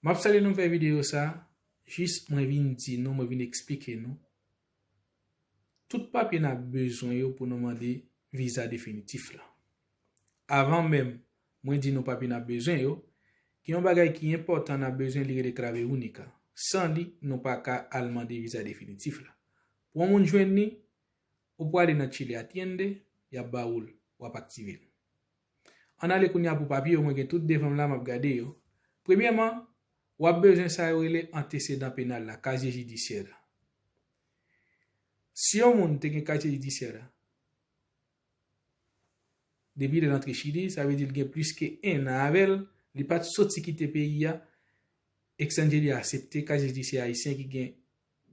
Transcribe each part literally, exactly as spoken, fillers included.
M ap salye nou fè videyo sa, jis mwen vin di nou, mwen vin eksplike nou tout papye n ap bezwen yo pou nou mande viza definitif la. Avan menm mwen di nou papye n ap bezwen yo, gen yon bagay ki enpòtan n ap bezwen, li rele Clave Única. San li, nou pa ka al mande viza definitif la. Pou yon moun jwenn li, ou prale nan Chile Atiende, y ap ba ou l, w ap aktive l. Ann ale kounye a pou papye yo, mwen gen tout devan m la, m ap gade yo. Premyèman, w ap bezwen sa yo rele antesedan penal la, kazye jidisyè la. Si yon moun te gen kazye jidisyè la, depi lè l antre Chili, sa vle di l gen plis ke en an avè l, li pa t soti kite peyi a, Exangeli aksepte kazye jidisyè ayisyen ki gen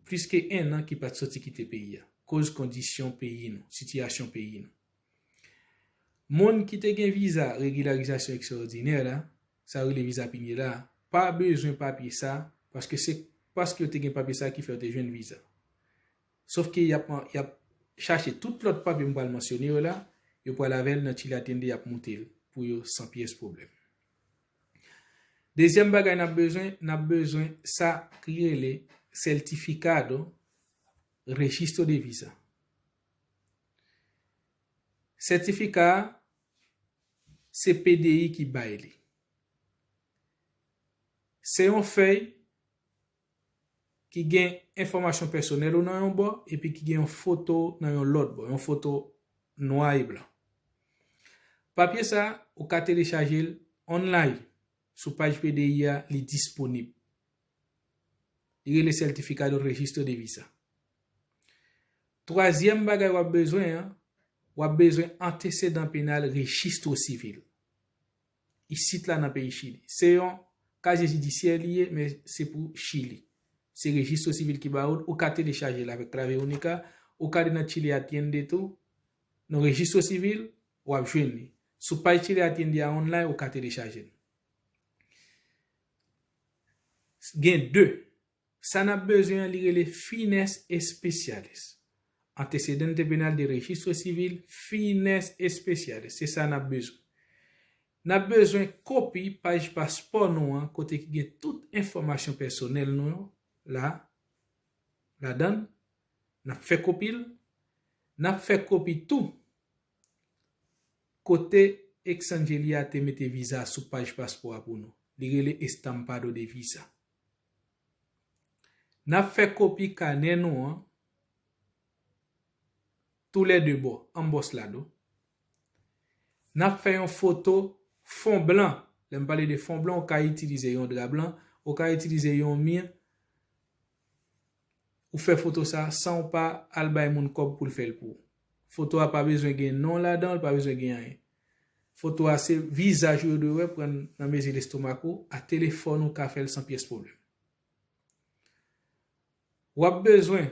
plis ke en an ki pa t soti kite peyi a, koz kondisyon peyi nou, sitiyasyon peyi nou. Moun ki te gen viza regilarizasyon ekstraòdinè la, sa yo rele viza pinye la, pa bezwen papye sa, paske se paske yo te gen papye sa ki fè yo te jwenn viza. Sòf ke y ap, y ap chache tout lòt papye m pral mansyone yo la, yo pral avè l nan Chile Atiende, y ap moute l pou yo san pyès pwoblèm. Dezyèm bagay n ap bezwen, n ap bezwen sa ki rele Certificado Registro de Visa. Sètifika a, se P D I ki bay li. Se yon fèy ki gen enfòmasyon pèsonèl ou nan yon bò, epi ki gen yon foto nan yon lòt bò, yon foto nwa e blan. Papye sa, ou ka telechaje l online sou paj P D I a, li disponib. Li rele Certificado Registro de Visa. Twazyèm bagay w ap bezwen an, w ap bezwen antesedan penal Registro Civil. Isit la nan peyi Chili. Se yon kazye jidisyè li ye, men se pou Chili. Se Registro Civil ki ba ou l, ou ka telechaje l avèk Clave Única, ou ka ale nan Chile Atiende tou, nan Registro Civil, w ap jwenn li. Sou paj Chile Atiende a online, ou ka telechaje l. Gen de. Sa n ap bezwen an, li rele Fines Especiales. Antecedente penal de Registro Civil, Fines Especiales. Se sa n ap bezwen. N ap bezwen kopi paj paspò nou an, kote ki gen tout enfòmasyon pèsonèl nou yo la, ladan l. N ap fè kopi l. N ap fè kopi tou kote Exangeli a te mete viza sou paj paspò a pou nou. Li rele Estampado de Visa. N ap fè kopi kanè nou an, toulède bò, ambos lado. N ap fè yon foto fon blan. Lè m pale de fon blan, ou ka itilize yon dra blan, ou ka itilize yon mi, ou fè foto sa san ou pa al bay moun kòb pou l fè l pou ou. Foto a pa bezwen gen non ladan l, pa bezwen gen anyen. Foto a se vizaj ou yo dwe wè, pran nan mezi lestomak ou, a telefòn ou ka fè l san pyès pwoblèm. W ap bezwen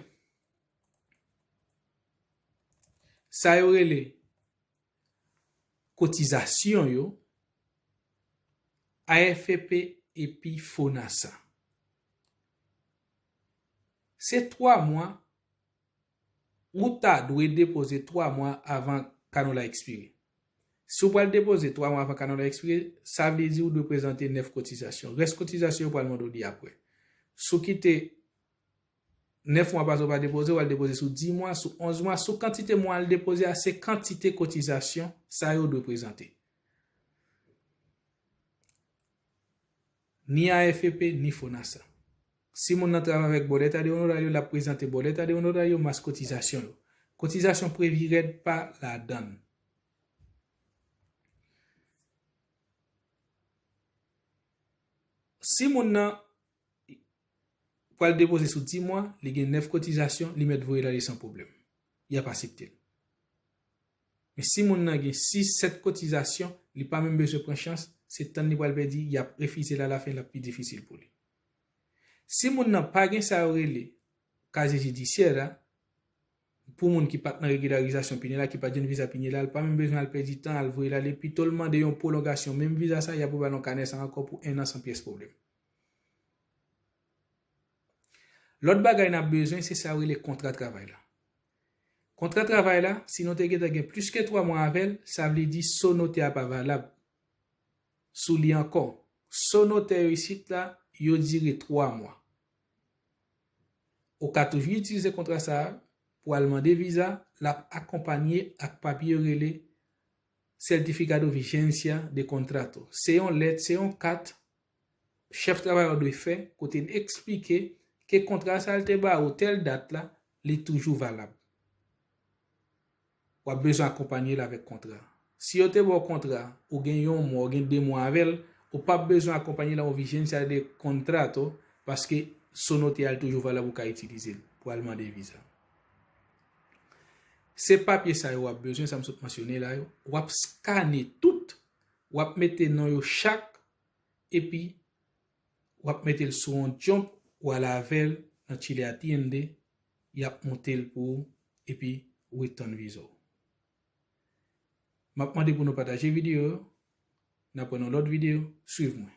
sa yo rele kotizasyon yo, A F P epi FONASA. Se twa mwa, ou ta dwe depoze twa mwa avan kano la ekspire. Si w pral depoze twa mwa avan kano la ekspire, sa vle di ou dwe prezante nèf kotizasyon. Rès kotizasyon yo pral mande w li apre. Si w kite nèf mwa pase w pa depoze, w al depoze sou dis mwa, sou onz mwa, sou kantite mwa w al depoze a, se kantite kotizasyon sa yo dwe prezante. Ni A F P, ni FONASA. Si moun nan travay avèk boleta de onorario, l ap prezante boleta de onorario mas kotizasyon yo. Kotizasyon Previred pa ladan l. Si moun nan pral depoze sou dis mwa, li gen nèf kotizasyon, li mèt voye l ale san pwoblèm. Y ap aksepte l. Men si moun nan gen sis, sèt kotizasyon, li pa menm bezwen pran chans, se tann li pral pèdi, y ap refize l alafen, l ap pi difisil pou li. Si moun nan pa gen sa yo rele kazye jidisyè la, pou moun ki pa t nan regilarizasyon pinye la, ki pa t jwenn viza pinye la, l pa menm bezwen al pèdi tan, al voye l ale, pito l mande yon pwolongasyon menm viza sa, y ap ba l yon kanè sa ankò pou en an san pyès pwoblèm. Lòt bagay n ap bezwen, se sa yo rele kontra travay la. Kontra travay la, si nou te gentan gen plis ke twa mwa avè l, sa vle di so notè a pa valab sou li ankò. So notè yo isit la, yo dire twa mwa. Ou ka toujou itilize kontra sa a pou al mande viza, l ap akonpanye ak papye yo rele Certificado Vigencia de Contrato. Se yon lèt, se yon kat chèf travayè dwe fè kote l eksplike ke kontra sa a l te ba ou tèl dat la, li toujou valab. W ap bezwen akonpanye l avèk kontra. Si yo te ba w kontra, ou gen yon mwa, ou gen de mwa avè l, ou p ap bezwen akonpanye l avèk yon Vigencia de Contrato, paske SONOTEA a l toujou valab, ou ka itilize l pou al mande viza. Se papye sa yo w ap bezwen, sa m sot mansyone la yo. W ap skane tout, w ap mete non yo chak, epi w ap mete l sou yon jump, w al avè l nan Chile Atiende, y ap monte l pou ou, epi ou ret tann viza w. M ap mande pou nou pataje videyo yo, n ap wè nan lòt videyo, swiv mwen.